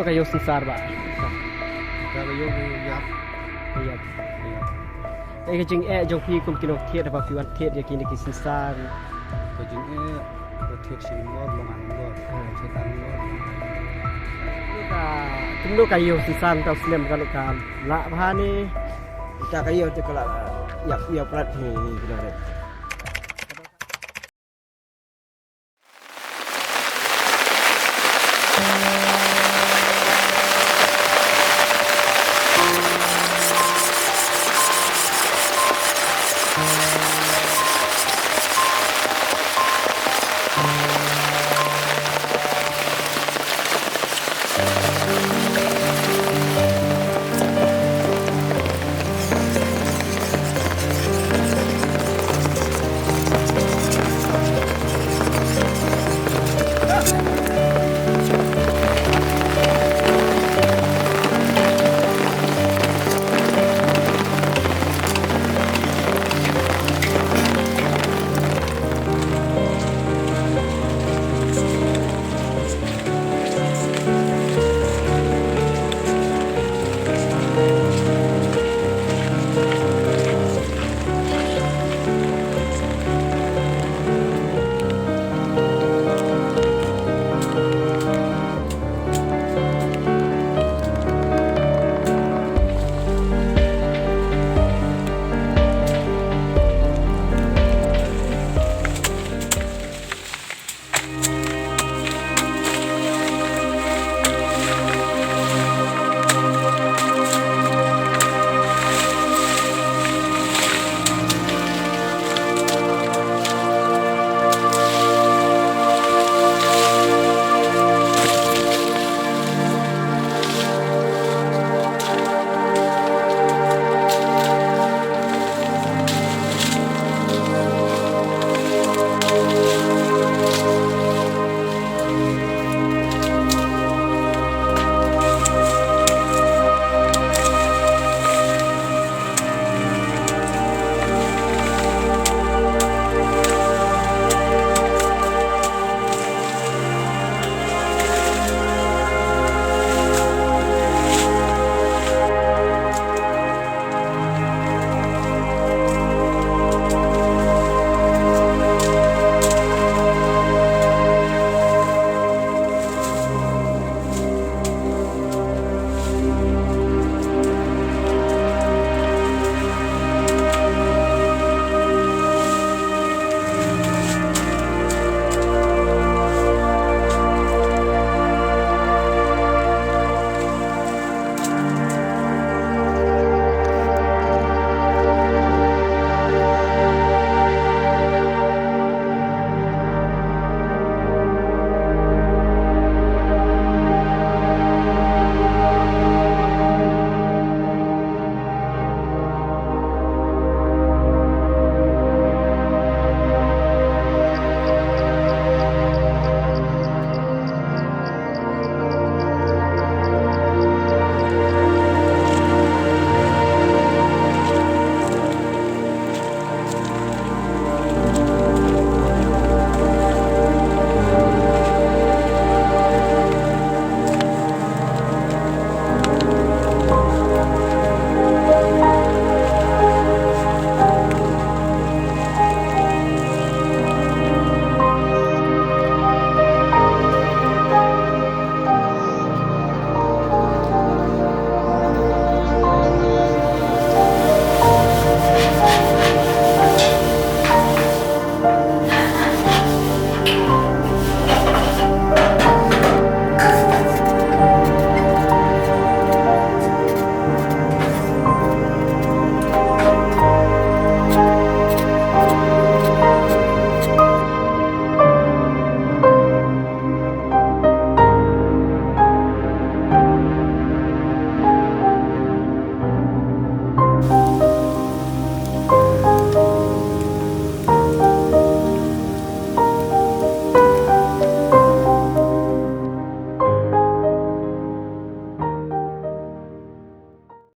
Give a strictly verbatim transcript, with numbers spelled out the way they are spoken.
Ka ïew synsar ba. Ka ïew ïap. Ïa. Te ka jingeh jong phi kum ki nongthied haba phi wan thied ïa kine ki synsar. Ka jingeh ka thied shi mor long an mor. Ka thied an mor. Ka kumno ka ïew synsar mynta u snem ka lah bha ne. Ita ka ïew te ka la ïap ïap prat ni ni ki la ret.